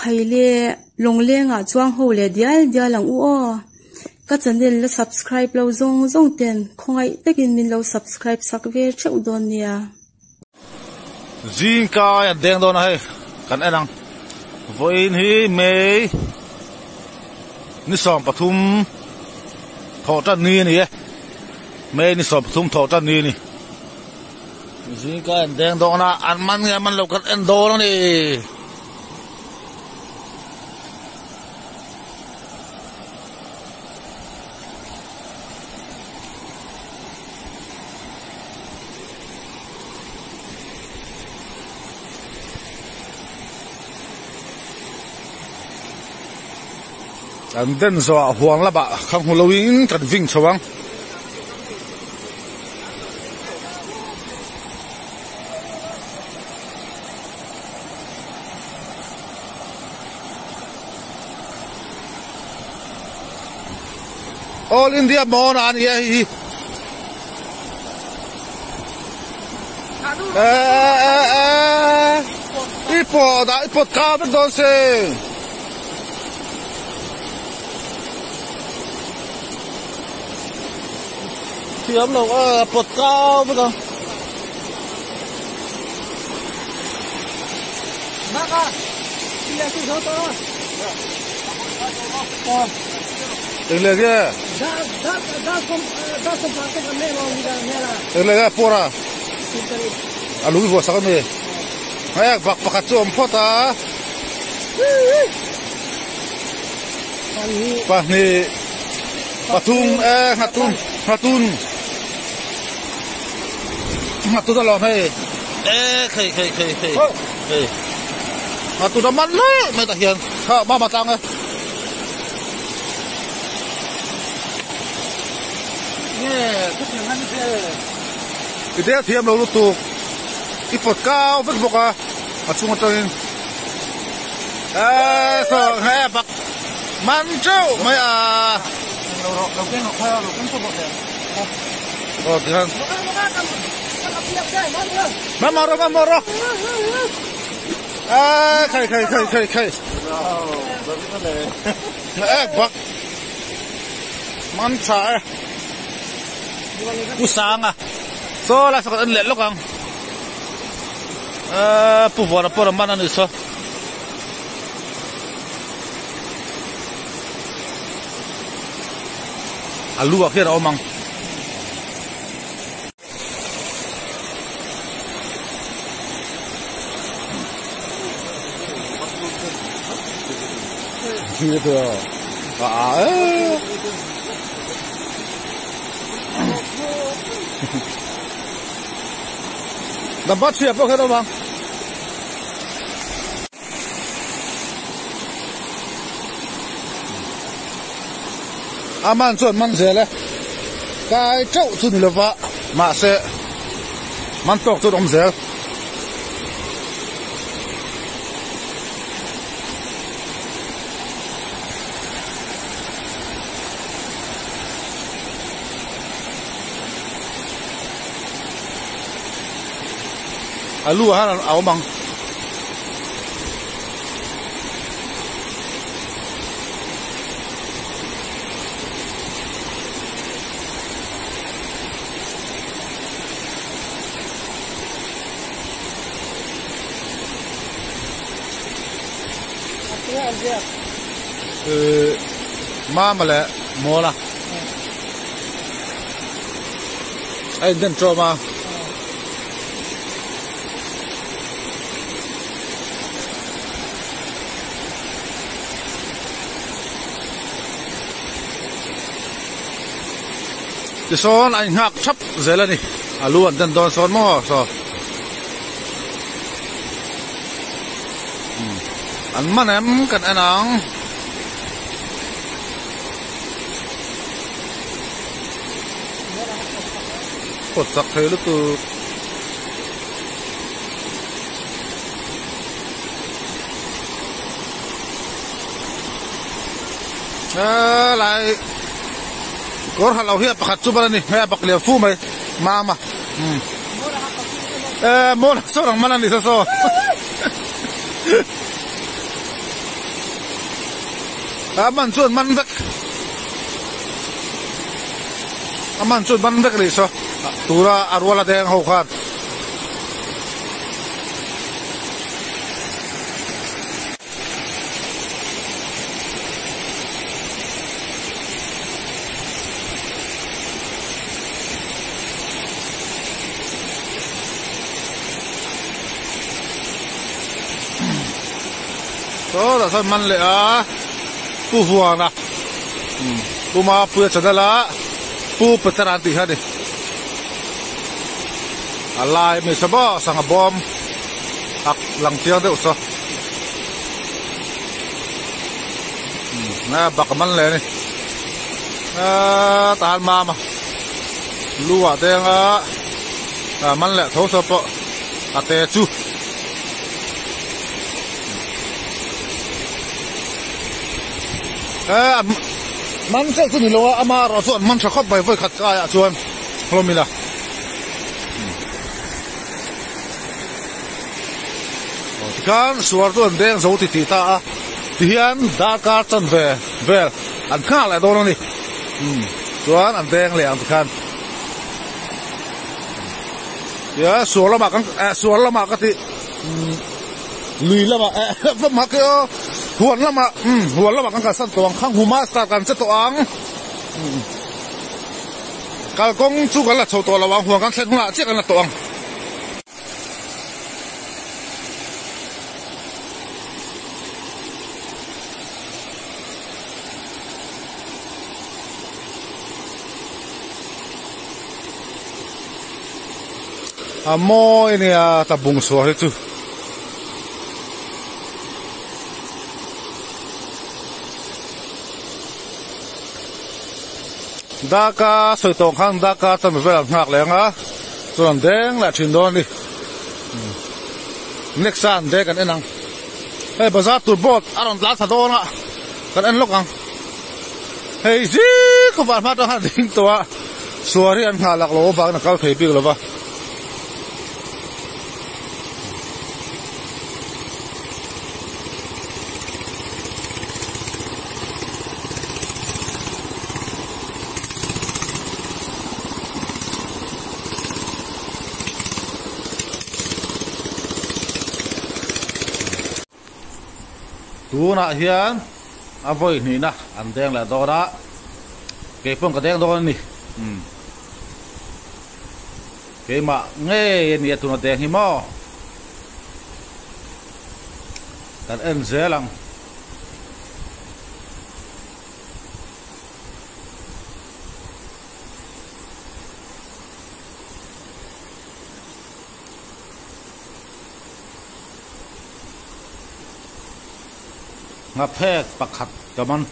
Khaile lawnglengah chuang ho leh dial dial ang u aw. Ka channel la subscribe lo zawng zawng ten khawngaih takin min lo subscribe sak ve theuh dawn nia. Zing kai an deng dawn a hei kan en ang vawiin hi May ni 13 thawh tan ni a ni e May ni 13 thawh tan ni a ni zing kai an deng dawn a an man nge man lo kan en dawn a ni. An den zawhah huang lamah kha hmu loin kan ving chho ang. All India mawn a ni e hei hi. I pawh dah i pawt kha vek dawn se. Thiam lo a pawt kau vek ang. Eng leh nge? Eng leh nge pawr a? A lung vuah sak a mi. Hei bak pakhat chu a awm phawt a. Pahnih pathum e nghatun nghatun nghatun a lawm hei e khei khei khei khei khei nghatun a man mai mai tah hian kha mama tlang e. I dek thiam lo lutuk i pawt kau vek bawk a a chung atangin eee saw he bak man teuh mai a aw tikhan mamawh rawh mamawh rawh eee khai khai khai khai khai ek bak man tha e pu sanga saw lai saw kan en leh lawk ang eee pu vuana pawh a man a nih saw. A lu ah khian a awm ang. Dampa chhia pawh khian a awm ang. A man chuan man zel e kai teuh chu ni lova mahse man tawk chu an awm zel. A lu ah hian a awm ang. Mama leh Mawla a in den tawm a. Tisawn a inghak thap zel a ni a lu an den dawn sawn maw saw an man em kan en ang. Kawt chak thei lutuk. Helai kawr ha lo hi a pakhat chu ban a ni hei a bak lian fu mai mama umm e maw saw rang man a ni saw saw. A man chuan man vek a man chuan man vek rih saw tura a rual a deng ho khan. Sawtah sawn man leh a Pu Vuana Pu Mapuia channel a Pu Petera an tih kha a ni a lai ami saw maw sangha bawm ak lang chiang deuh saw bak a man leh a ni aaa tah hian mama lu ah deng a man leh tho saw pawh a te chu. Man chiah chu ni lo a ama erawh chu an man tha khawp mai vawi khat kai ah chuan hlawm ila. Tikhan suar chu an deng zo ti tih ta a tihian darkar chanve vel an nghak leh dawn a ni chuan an deng leh ang tikhan. Tia suar lamah kan eh suar lamah ka tih lui lamah eh va mak e aw huan lamah umm huan lamah kan kalsan tawh ang khang hu master kan che tawh ang kalkawng chu kan la chho tawh lo ang huan kan thlen hunah chiah kan la tawh ang. A mawi ania ta bung sual hi chu. Daka sawi tawng khan daka chuan mi velah nghak leh anga chuan deng leh thin dawn a ni. Next a an deng kan en ang. Hei bazar tur boat a rawn tlan thla dawn a kan en lawk ang. Hei zing khawvar hma atang khan a ding tawh a suar hi an nghah lak loh avangin a kal thei bik lo va. Tunah hian a vawi hnihna an deng leh dawn a, kei pawh ka deng dawn a ni. Keimah ngei a nia tuna deng hi maw? Kan en zel ang. Nghaphek pakhat ka man.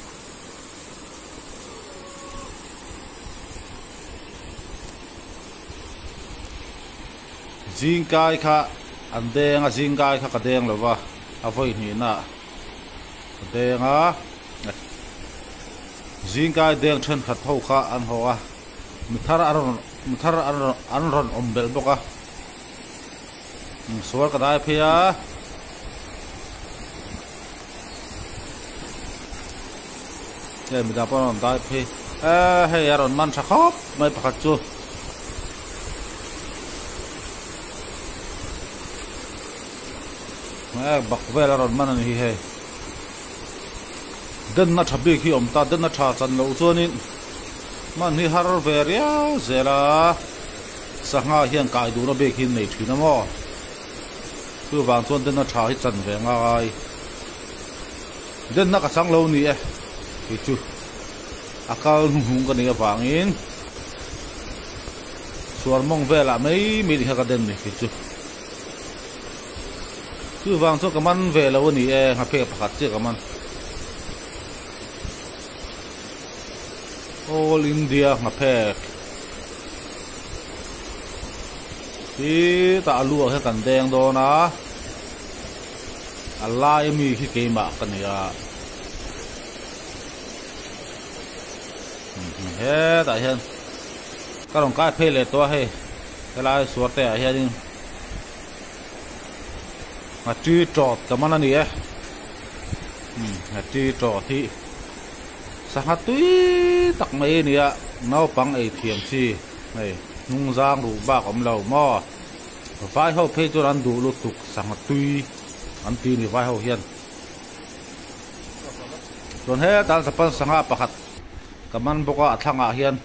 Zingkai kha an deng a, zingkai kha ka deng lo va, a vawi hnihna ka deng a, zingkai deng thenkhat ho kha an haw a, mi thar an rawn mi thar an rawn an rawn awm belh bawk a, sual ka dai phei a. Hei midang pawh an rawn dai phei eh hei a rawn man tha khawp mai pakhat chu. Eh bak vel a rawn man a ni hi hei. Denna tha bik hi awm ta denna tha chan loh chuanin man hi har ve riau zel a sangha hian kai duhna bik hi nei thin a maw chuvang chuan denna tha hi chan ve ngai. Denna ka chang lo ni e tih chu a kal hnuhnung ka nih avangin suar mawng velah mai mai kha ka den ni tih chu chuvang chuan ka man ve lo a ni e nghaphek pakhat chiah ka man All India nghaphek hi tah a lu ah hian kan deng dawn a. A lai ami khi keimah ka ni a hetah hian ka rawn kai phei leh tawh a hei helai suar te ah hianin a ti tawt ka man a ni e a ti tawt hi. Sangha tui tak mai a nia, naupang ei thiam chi hei hnung zang ruh bak awm lo maw? Vai ho phei chuan an duh lutuk sangha tui an ti ni vai ho hian. Chuan hetah sapan sangha pakhat ka man bawk a a thlangah hian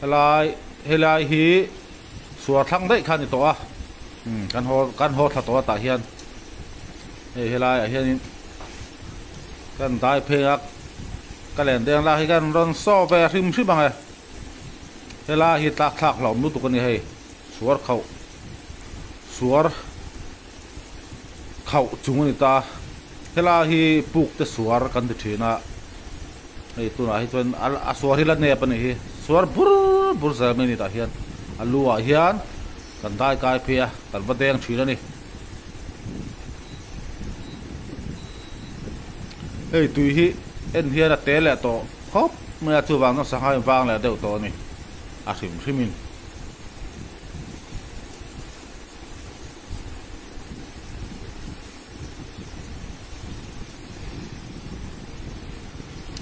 helai helai hi suar thlang daih kha a ni tawh a kan haw kan haw thla tawh a tah hian hei helai ah hianin kan dai phei a ka len deng lai hi kan rawn saw ve hrim hrim ang e helai hi tlak thlak hlauhawm lutuk a ni hei suar khauh suar khauh chung a ni ta helai hi puk te suar kan ti thin a hei tunah hi chuan a suar hi la nep a nih hi suar bur bur zel mai a ni tah hian a lu ah hian kan dai kai phei a kan va deng thin a ni hei tui hi en hian a te leh tawh khawp mai a chuvang chuan sangha in vang leh deuh tawh a ni a hrim hrim in.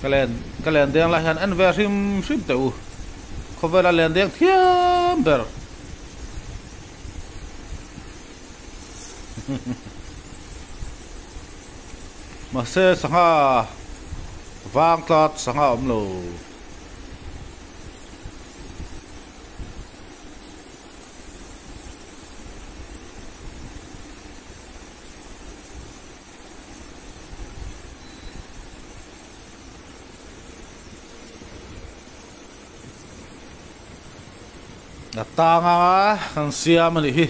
Ka len ka len deng lai hian en ve hrim hrim teh u khawvela len deng thiam ber mahse sangha vang tlat sangha awm lo. A tang anga kan siam a nih hi.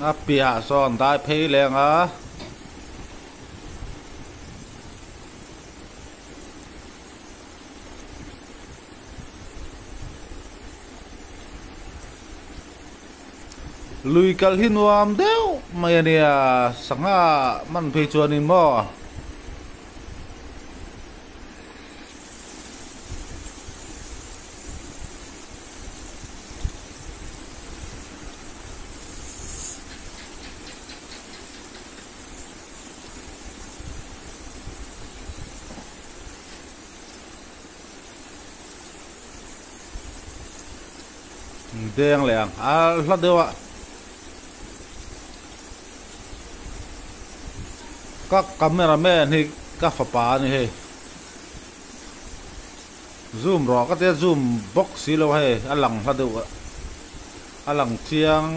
A piahah sawn dai phei leng a. Lui kal hi nuam deuh mai a nia sangha man phei chuanin maw. Deng leh ang a hla deuh a ka camera man hi ka fapa a ni hei zoom rawh ka tia zoom bawk si lo hei a lang hla deuh a a lang chiang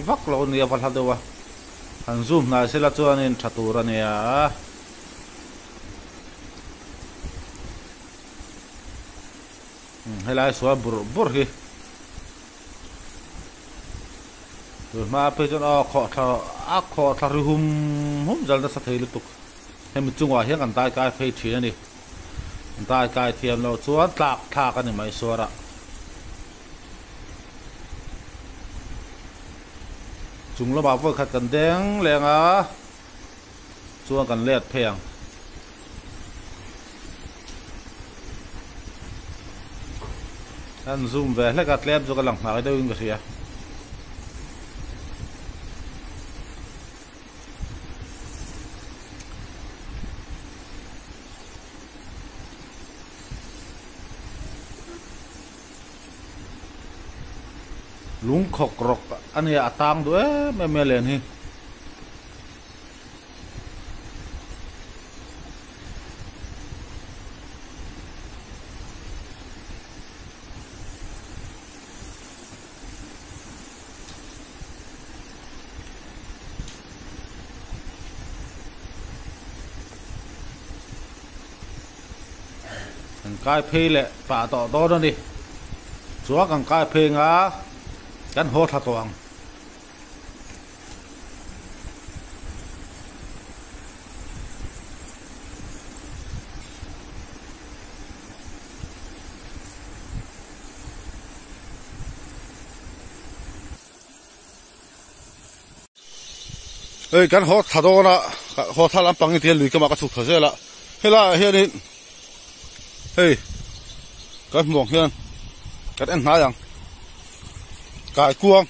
vak lo a nia va hla deuh a han zoom hnai sela chuanin tha tur a nia. Helai sual bur bur hi tun hma phei chuan aw khawh thla a khawh thla ri hum hum zal nasa thei lutuk hemi chungah hian kan dai kai phei thin a ni dai kai thiam loh chuan tlak thlak a ni mai suarah chung lamah vawi khat kan deng leng a. Chuan kan let phei ang. Kan zoom ve hlek a tlem chu ka lang hnai deuhin ka hria. Lungkhawk rawk a nia a tang duh em em mai a len hi. Kan kai phei leh pah tawh dawn a ni. Chuan kan kai phei anga kan haw thla tawh ang. Hei kan haw thla dawn a haw thla lampang hi tihian lui kamah ka chhuk thla zel a helaiah hianin. Hei kan hmuh ang hian kan en hnai ang kaikuang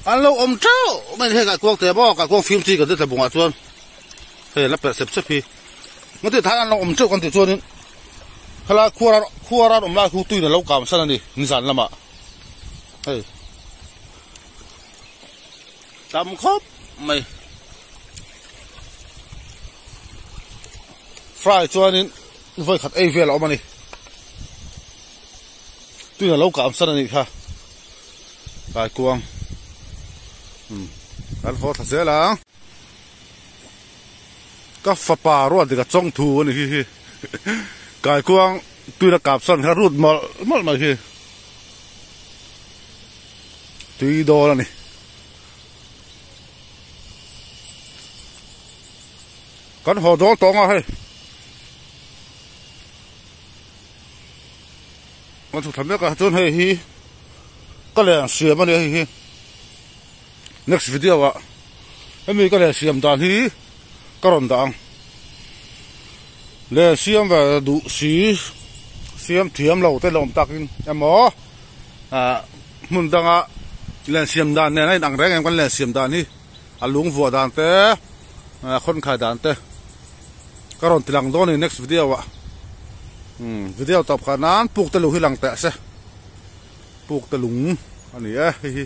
an lo awm teuh mai ni hei kaikuang te maw kaikuang fim chi kan ti tlabungah chuan hei la perh sep sep hi ngaw tih than an lo awm teuh kan tih chuanin helai khuar khuar an awm lai khu tuin a lo kam san a ni nizan lamah hei tam khawp mai fry chuanin vawi khat ei vel a awm a ni tuin a lo kam san a nih kha kaikuang umm kan haw thla zel ang ka fapa ruat dik a chawng thu a ni hi hi kaikuang tuin a kap san kha rut mawlh mawlh mai hi tui dawn a ni. Kan haw dawn tawng a hei. Kan chhuk thla mek a chuan hei hi ka len siam a nia hei hi. Next video ah hemi ka len siam dan hi ka rawn dah ang. Len siam ve duh si siam thiam lo te lawm takin emaw ah hmun danga len siam dan nen a inang reng em kan len siam dan hi. A lung vuah dan te a khawn khai dan te ka rawn ti lang dawn a ni next video ah umm video tawp kha nan puk te lung hi lang teh se puk te lung a ni e hei hi.